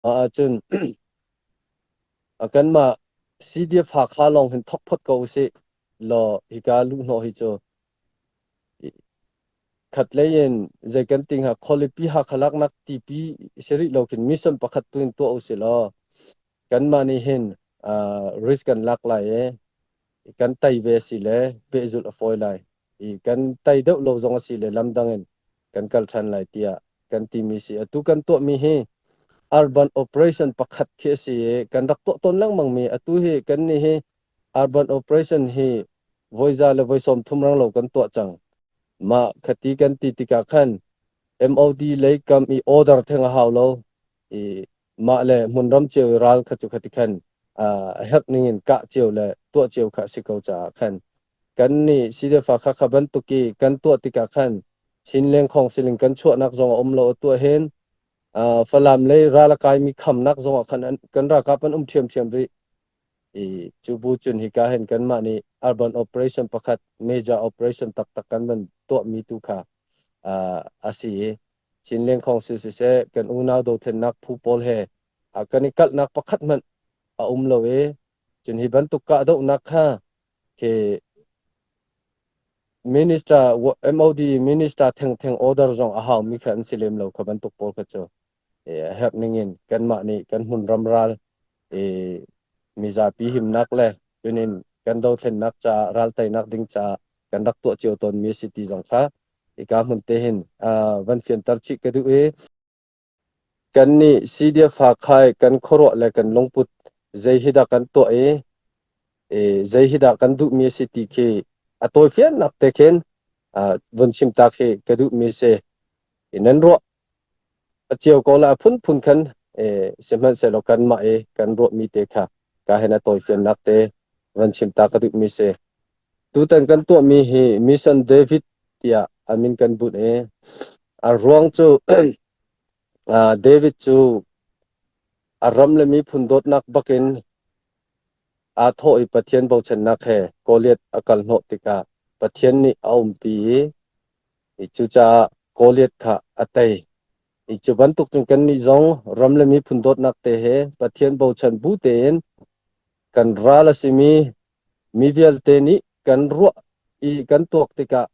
Mah ahcun kanmah CDF Hakha lawng hin thawk phot ko usih law hika luhhnawh hi cu khatlei in zei kan ti hnga, khualipi Hakha laknak tipi si rih lo khin mission pakhat tu in tuah usih law kanmah nih hin risk kan lak lai i kan tei ve si le pehzulh a fawi lai i kan tei deuh lo zong a si le lamdang in kan kal ṭhan lai tiah kan timi si. Atu kan tuahmi hi urban operation pakhat khi a si i kan rak tuah tawn lengmangmi. Atu hi kan nih hi urban operation hi voi za le voi 30 rang lo kan tuah cang. Mah khati kan ti tikah khan MOD lei kam i order theng a hau lo i mah le hmunram cio i ral kha cu khati khan a herh ning in kah cio le tuah cio kha a si ko caah khan kan nih CDF kha kha bantuk i kan tuah tikah khan Chin lengkhong siling kan chuahnak zong a um lo. A tuah hin Falam lei ral a kaimi khamnak zong ah khan kan ralkap an um ṭhiamṭhiam rih i cu bu cun hika hin kanmah nih urban operation pakhat, major operation taktak kan van tuahmi tu kha a si i Chin lengkhong si siseh, kan unau dothlennak phu pawl he kan i kalhnak pakhat hmanh a um lo i cun hi bantuk kahdohnak kha khi minister, MOD minister thengtheng order zong a haumi kha an si lem lo. Kha bantuk pawl kha cu herh ning in kanmah nih kan hmunram ral i mizapi himnak le cunin kan dothlennak caah, ral teinak ding caah kan rak tuah cio tawnmi a si ti zong kha hika hmun te hin van fianter chih ka duh i kannih CDF Hakha i kan khuaruah le kan lungput zei hi dah kan tuah i zei hi dah kan duhmi a si ti khi a tawifiannak te khin vun chim tak hi ka duhmi a si. Nan ruah a cio ko la, a phunphun khan sihmanhsehlaw kanmah i kan ruahmi te kha ka hen a tawifiannak te van chim ta ka duhmi si. Tutan kan tuahmi hi Mission David tiah a min kan bunh i a ruang cu David cu a ram le miphun dawtnak bakin aa thawh i Pathian bochannak he Goliath a kal hnawh tikah Pathian nih a umpi i cucaah Goliath kha a tei. I cu bantuk cun kannih zong ram le miphun dawtnak te he Pathian bochan bu tein kan ral a simi mi vialte nih kan ruah i kan tuak tikah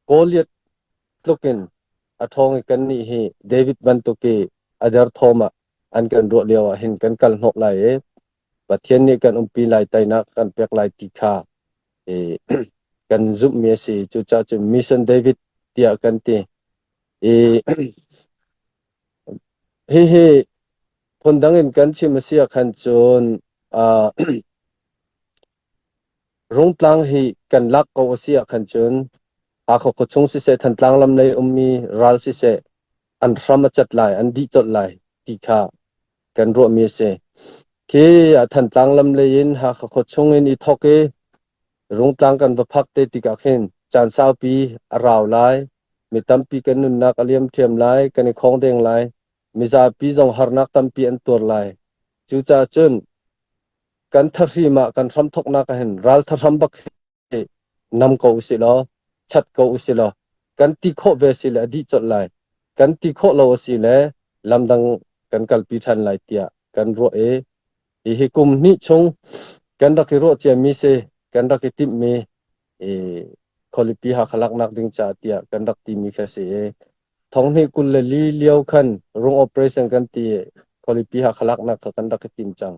Goliath tluk in a ṭhawng i kannih hi David bantuk i a derthawm ah an kan ruah lio ah hin kan kal hnawh lai i Pathian nih kan umpi lai, teinak kan pek lai ti kha kan zumhmi a si. Cucaah cun Mission David tiah kan ti. I hihi phundang in kan chim a si ah khan cun Rungtlang hi kan lak ko a si ah khan cun Hakha khuachung siseh, Thantlang lam lei ummi ral siseh, an hram a cat lai, an dih colh lai ti kha kan ruahmi a si. Khi Thantlang lam lei in Hakha khuachung in i thawk i Rungtlang kan va phak te tikah khin caan saupi a rau lai, mi tampi kan nunnak a liam ṭhiam lai, kan i khawng deng lai, mizapi zong harnak tampi an tuar lai. Cucaah cun kan thahrim ah kan hramthawknak ah hin ral thahram bak hi nam ko usih law, chat ko usih law, kan ti khawh ve si le a dih colh lai. Kan ti khawh lo a si le lamdang kan kalpi ṭhan lai tiah kan ruah i hihi kum hnih chung kan rak i ruah ciami si, kan rak i timhmi i khualipi Hakha laknak ding caah tiah kan rak timi kha si i 2024 lio khan rung operation kan ti i khualipi Hakha laknak kha kan rak i tim cang.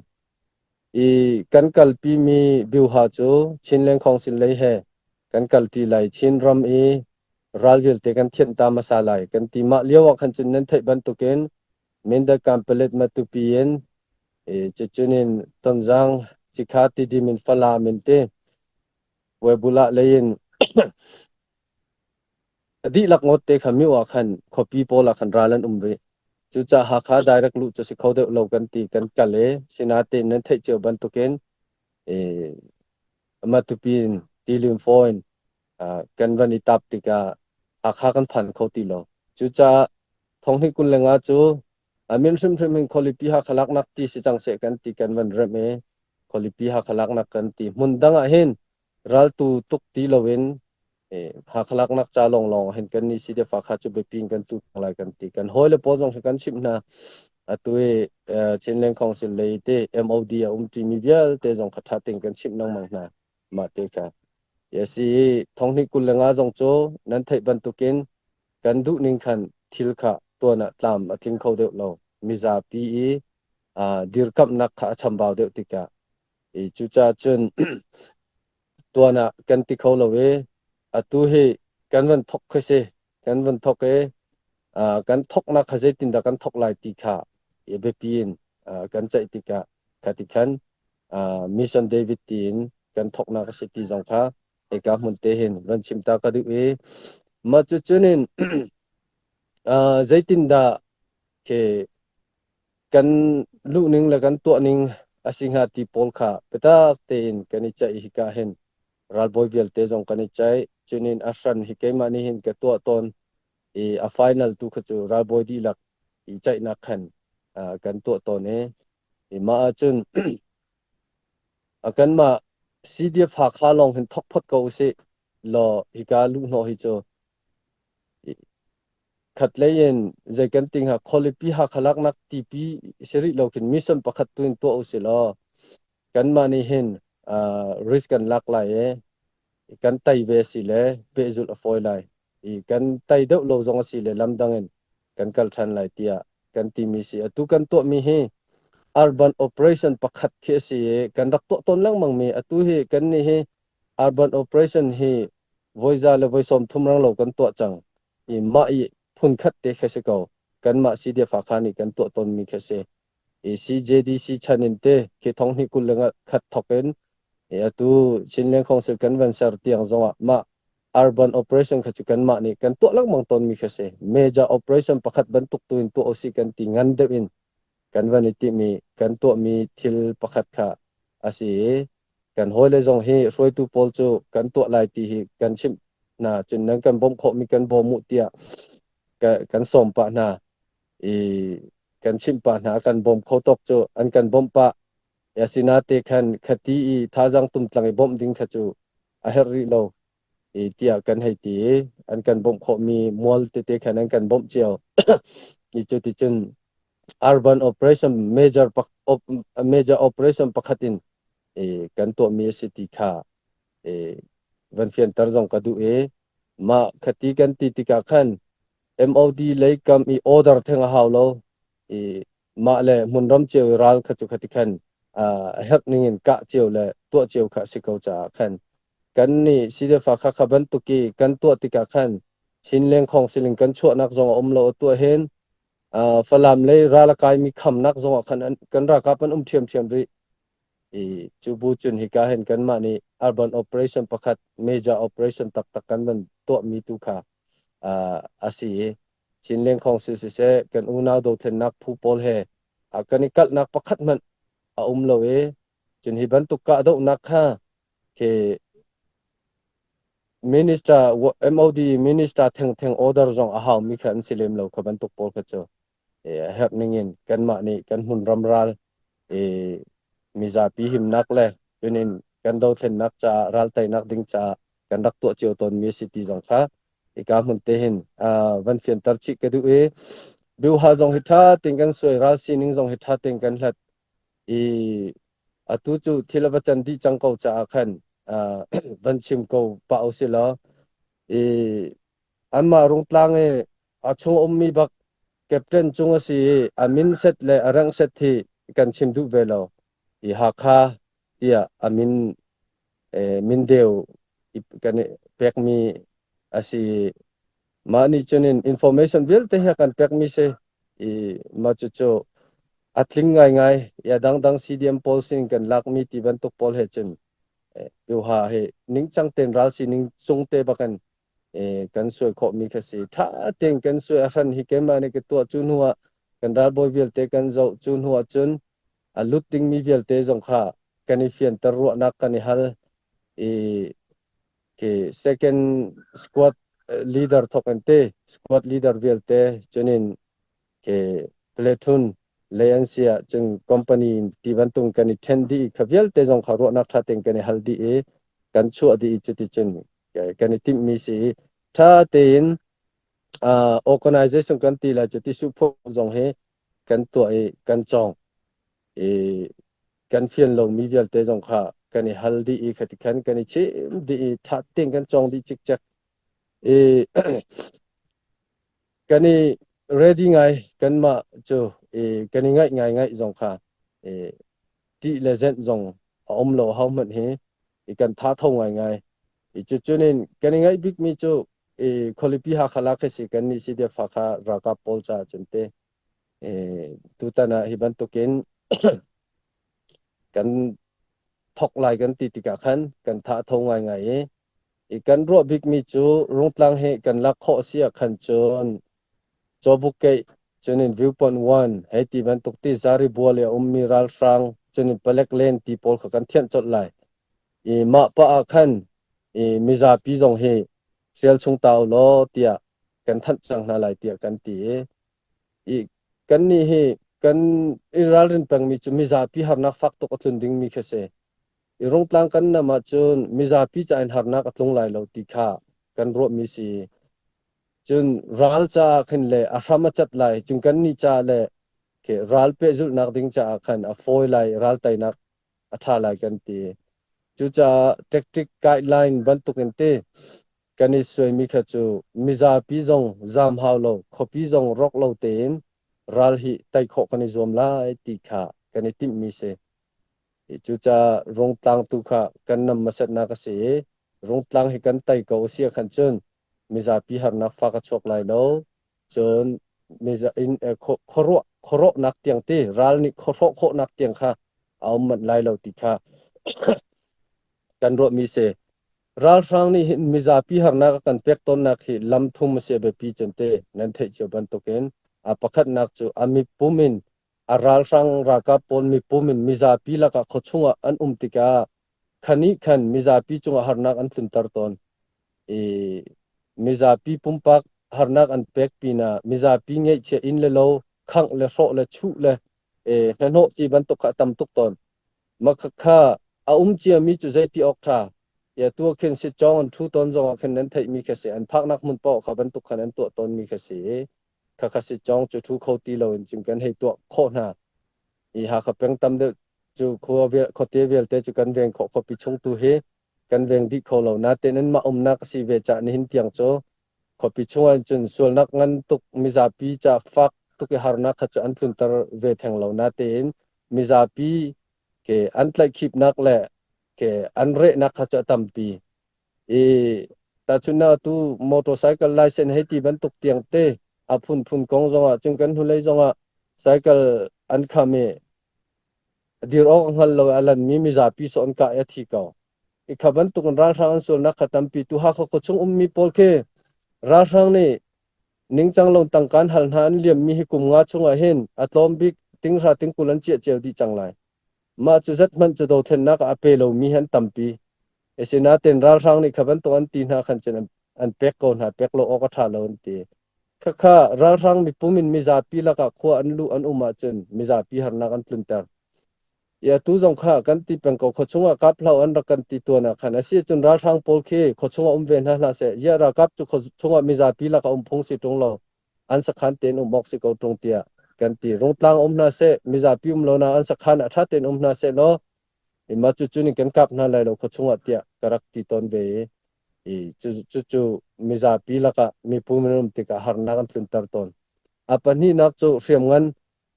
I kan kalpimi biuha cu Chinland Council lei he kan kalṭi lai. Chinram i ral vialte kan thianh ta hmasa lai kan ti. Mah lio ah khan cun nan theih bantukin Mindat Kanpalet Matupi in cucun in Tonzang Cikha Tidim in Falam in ti Webulah lei in a dihlak ngawt te kha mio ah khan khuapi pawl ah khan ral an um rih. Cucaah Hakha direct luh cu si kho deuh lo kan ti, kan kal i sinatein nan theih cio bantukin Matupi in Tilim phone kan van i tap tikah Hakha kan phan kho ti lo. Cucaah 2025 cu a min hrimhrim hin khualipi Hakha laknak ti si cang seh kan ti, kan van remh i khualipi Hakha laknak kan ti. Hmun dang ah hin raltu tuk ti loin Hakha laknak ca lawnglawng ah hin kan nih CDF Hakha cu biapi in kan tu lai kan ti. Kan hawile pawl zong hi kan chimh hna. Atu i Chinland Council lei te MOD a um ṭimi vialte zong kha ṭha tein kan chimh lengmang hna mah te kha. Si i thonghnih 25 zong cu nan theih bantukin kan duh ning khan thil kha tuan ah tlam a tling kho deuh lo. Mizapi i dirkamhnak kha a chambau deuh tikah i cucaah cun tuan ah kan ti kho lo i atu hi kan van thok khi si. Kan van thok i kan thoknak kha zeitindah kan thok lai ti kha i biapi in kan ceih tikah kha ti khan Mission David tiin kan thoknak a si ti zong kha hika hmun te hin van chim ta ka duh i mah cu cunin zeitindah khi kan luhning le kan tuahning a si hnga ti pawl kha biatak tein kan i ceih hika hin ralbawi vialte zong kan i ceih. Cunin a hran hi keimah nih hin ka tuah tawn i a final tu kha cu ralbawi dihlak i ceihnak khan kan tuah tawn i mah ahcun kanmah CDF Hakha lawng hin thok phot ko usih law hika luhhnawh hi cu khatlei in zei kan ti hnga khualipi Hakha laknak tipi si rih lo khin mission pakhat tu in tuah usih law kanmah nih hin risk kan lak lai i kan tei ve si le pehzulh a fawi lai i kan tei deuh lo zong a si le lamdang in kan kal ṭhan lai tiah kan timi si. Atu kan tuahmi hi urban operation pakhat khi a si i kan rak tuah tawn lengmangmi atu hi kan nih hi urban operation hi voi za le voi 30 rang lo kan tuah cang i mah i phun khat te khi si ko. Kanmah CDF Hakha nih kan tuah tawnmi khi si. CJDC chan in te khi thong hnih 21 thok in atu Chinland Council kan van ser tiang zongah mah urban operation kha cu kanmah nih kan tuah lengmang tawnmi kha si. Major operation pakhat bantuk tu in tuah usih kan ti ngan deuh in kan van i timi kan tuahmi thil pakhat kha a si i kan hawile zong hi hruaitu pawl cu kan tuah lai ti hi kan chimh hna cun nan kan bawmh khawhmi kan bawm u tiah kan sawm pah hna i kan chimh pah hna. Kan bawm kho tawk cu an kan bawmh pah. Asinate khan khati i thazaang tumtlang i bawmh ding kha cu a herh rih lo i tiah kan hei ti i an kan bawmh khawhmi mual tete khan an kan bawmh cio i cu ti cun urban operation major major operation pakhat in i kan tuahmi a si ti kha i van fianter zong ka duh i mah khati kan ti tikah khan MOD lei kam i order theng a hau lo i mah le hmunram cio i ral kha cu khati khan a herh ning in kah cio le tuah cio kha a si ko caah khan kan nih CDF kha kha bantuk i kan tuah tikah khan Chinleng khong siling kan chuahnak zong a um lo. A tuah hin Falam lei ral a kaimi khamnak zong ah khan kan ralkap an um ṭhiamṭhiam rih i cu bu cun hika hin kanmah nih urban operation pakhat major operation taktak kan van tuahmi tu kha a si i Chinleng Council siseh kan unau dothlennak phu pawl he kan i kalhnak pakhat hmanh a um lo i cun hi bantuk kahdohnak kha khi minister MOD minister thengtheng order zong a haumi kha an si lem lo. Kha bantuk pawl kha cu herh ning in kanmah nih kan hmun ram ral mizapi himnak le cunin kan dothlennak caah ral teinak ding caah kan rak tuah cio tawnmi a si ti zong kha hika hmun te hin van fianter chih ka duh i biuha zong hi ṭha tein kan suai, ral sining zong hi ṭha tein kan hlat i atu cu thil a va can dih cang ko caah khan van chim ko pah usih law i anmah Rungtlang i a chung ummi bak captain cung a si i a min set le a rank set hi kan chim duh ve lo i Hakha tiah a min mindeu kan i pekmi a si. Mah nih cun in information vialte hi a kan pekmi si i mah cucu a tling ngaingai i a dangdang CDM pawl sin kan lakmi ti bantuk pawl he cun tuha hi ningcang tein ral sining cung te bakin kan suai khawhmi kha si. Ṭha tein kan suai. A hran hi keimah nih ka tuah, cu hnu ah kan ralbawi vialte kan zoh, cu hnu ah cun a lut dingmi vialte zong kha kan i fianter, ruahnak kan i hal i khi second squad leader thok an te squad leader vialte cunin khi platoon lei an si ah cun company ti bantuk kan i ṭhen dih i kha vialte zong kha ruahnak ṭha tein kan i hal dih i kan chuah dih i cuticun kan i timhmi si i ṭha tein organization kan ti lai cu ti su zong hi. kan tuah i kan cawng i kan fian lomi vialte zong kha kan i hal dih i khati khan kan i chim dih i ṭha tein kan cawng dih cikcek i kan i ready ngai. Kanmah cu i kan i ngaih ngai ngaih zong kha i ṭih le zenh zong a um lo ho hmanh hi i kan tha tho ngai ngai i cucunin kan i ngaih bikmi cu i khualipi Hakha lak hi si. Kan nih CDF Hakha ralkap pawl caah cun te tutan ah hi bantukin kan thok lai kan ti tikah khan kan tha tho ngai ngai i kan ruah bikmi cu Rungtlang hi kan lak khawh si ah khan cun Cawbuk keih cunin Viewpoint 1 hei ti bantuk ti Zari bual i a ummi ralhrang cunin palek len ti pawl kha kan thianh colh lai i mah pah ah khan i mizapi zong hi hrial chung ta u law tiah kan thanh cang hna lai tiah kan ti i kannih hi kan i ralrin pengmi cu mizapi harnak fak tuk a tlun dingmi khi si. I Rungtlang kan nam ahcun mizapi ca in harnak a tlung lai lo ti kha kan ruahmi si. Cun ral caah khin le a hram a cat lai. Cun kannih caah le khi ral pehzulhnak ding caah khan a fawi lai, ral teinak a ṭha lai kan ti. Cucaah tactic guideline bantukin ti kan i suaimi kha cu mizapi zong zaam hau lo, khuapi zong rawk lo tein ral hi tei khawh kan i zuam lai ti kha kan i timhmi si. Cucaah Rungtlang tu kha kan nam hmasatnak a si i Rungtlang hi kan tei ko a si ahkhan cun mizapi harnak fak a chuak lai lo. Cun khuaruah khuarawhnak tiang ti ral nih khuahrawh khawhnak tiang kha a um manh lai lo ti kha kan ruahmi si. Ralhrang nih hin mizapi harnak a kan pek tawnnak hi lam thum a si. A biapi cem te nan theih cio bantukin a pakhatnak cu a mipum in a ralhrang ralkap pawl mipum in mizapi lakah khuachung ah an um tikah khan ih khan mizapi cungah harnak an tlunter tawn i mizapi pumpak harnak an pek pinah mizapi ngeihchiah inn le lo khangh le hrawh le chuh le hnahnawh ti bantuk kha a tam tuk tawn. Mah khakha a um ciami cu zeiti awk ṭha ya tu ah khin sitcawng an ṭhu tawn zongah khin nan theihmi kha si. An phaknak hmun paoh kha bantuk khan an tuah tawnmi kha si i khakha sitcawng cu ṭhu kho ti loin cun kan hei tuah khawh hna i Hakha peng tam deuh cu khua khuate vialte cu kan veng khawh. Khuapi chung tu hi kan veng dih kho lo natein anmah umnak a si ve cah nihin tiang cu khuapi chungah cun sualnak ngan tuk mizapi ca fak tuk i harnak kha cu an tlunter ve theng lo natein mizapi ke an tlaihkhipnak le ke an rehnak kha cu a tampi i tahchunhnak atu motorcycle license hei ti bantuk tiang te a phunphun kong zongah cun kan hnulei zongah cycle an kham i dir awk a hngal lo i a lanmi mizapi sawh an kah i a thi ko. I kha bantuk in ralhrang an sualnak kha tampi tu Hakha khuachung ummi pawl khi ralhrang nih ningcang lo tangka an hal hna an liammi hi kum nga chungah hin a tlawm bik tinghra tingkul an ciah cio dih cang lai. Mah cu zat hmanh cu dothlennak ah a pe lomi hi an tampi. Asinain ralhrang nih kha bantuk an ti hna khan cun an pek ko hna, pek lo awk a ṭha lo an ti. Khakha ralhrang mipum in mizapi lakah khua an luh an um ahcun mizapi harnak an tlunter. I atu zong kha kan ti peng ko, khuachung ah kap hlah an rak kan ti tuan ah khan a si cun ralhrang pawl khi khuachung ah um ve hna hlah seh. Ziah ralkap cu khuachung ah mizapi lakah um phung si ṭung lo, an sakhan tein um awk si ko ṭung tiah kan ti. Rungtlang um hna seh, mizapi um lo na an sakhan ah ṭha tein um hna seh law mah cu cu nih kan kap hna lai lo khuachung ah tiah ka rak ti tawn ve i cucu mizapi lakah mipu minung tikah harnak an tlunter tawn. A pahnihnak cu hriamngan.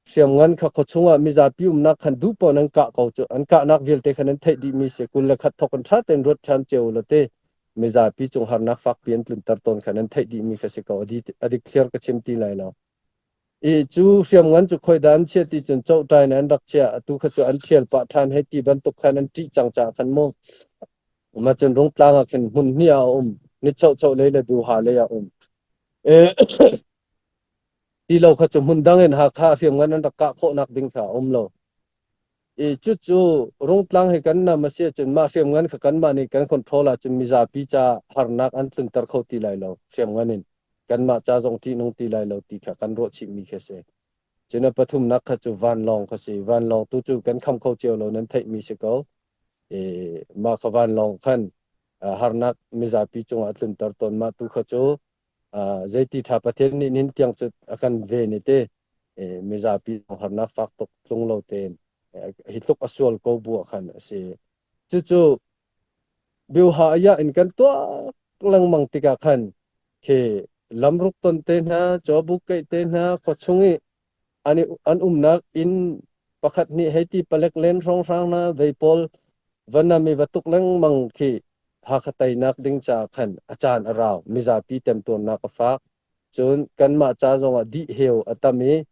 Hriamngan kha khuachung ah mizapi umnak khan duh paoh nan kah ko cu an kahnak vialte khan an theih dihmi si. 21 thok in ṭha tein ruat ṭhan cio u te mizapi cung harnak fakpi an tlunter tawn khan an theih dihmi kha si ko. A dikthliar ka chim ti lai lo. I cu hriamngan cu khoi dah an chiah ti cun cohṭai in an rak chiah. Atu kha cu an ṭhial pah ṭhan hei ti bantuk khan an ṭih cang caah khan mu mah cun Rungtlang ah khin hmun hnih ah a um, ni chohchoh lei le duha lei ah um. Ti lo kha cu hmun dang in Hakha hriamngan an rak kah khawhnak ding kha a um lo. I cucu Rungtlang hi kan nam a si ahcun mah hriamngan kha kanmah nih kan control ahcun mizapi ca harnak an tlunter kho ti lai lo hriamngan in. Kanmah ca zong ṭihnung ti lai lo ti kha kan ruah chihmi khi a si. Cun a pathumnak kha cu vanlawng kha si. Vanlawng tu cu kan kham kho cio lo, nan theihmi si ko. I mah kha vanlawng khan harnak mizapi cungah a tlunter tawn. Mah tu kha cu zeiti ṭha Pathian nih nin tiang cu a kan ven i te. Mizapi harnak fak tuk tlung lo tein hi tluk a sual ko bu ah khan a si. Cucu biuha aya in kan tuak lengmang tikah khan khi lamruk ton te hna, cawbuk keih te hna, khuachung i an, an umnak inn pakhat nih hei ti palek len hrawnghrang hna vei pawl va nam i va tuk lengmang khi Hakha teinak ding caah khan a caan a rau. Mizapi temtuarnak a fak. Cun kanmah ca zongah dih heu a tam i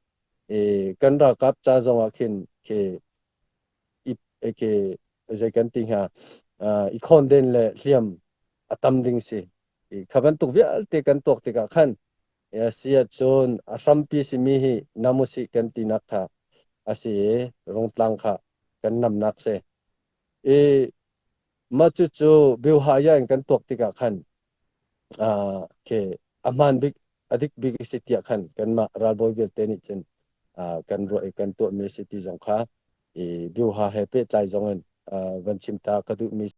kan ralkap ca zongah khin khi i khi zei kan ti hnga i khawnden le hliam a tam ding si. Kha bantuk vialte kan tuak tikah khan si ahcun a hrampi simi hi nam usih kan tinak kha a si i Rungtlang kha kan namnak si. I mah cucu biuhaya in kan tuak tikah khan khi a hmaan bik a dik bik a si tiah khan kanmah ralbawi vialte nih cun kan ruah i kan tuahmi a si ti zong kha i biuha he pehtlai zong in van chim ta ka duhmi.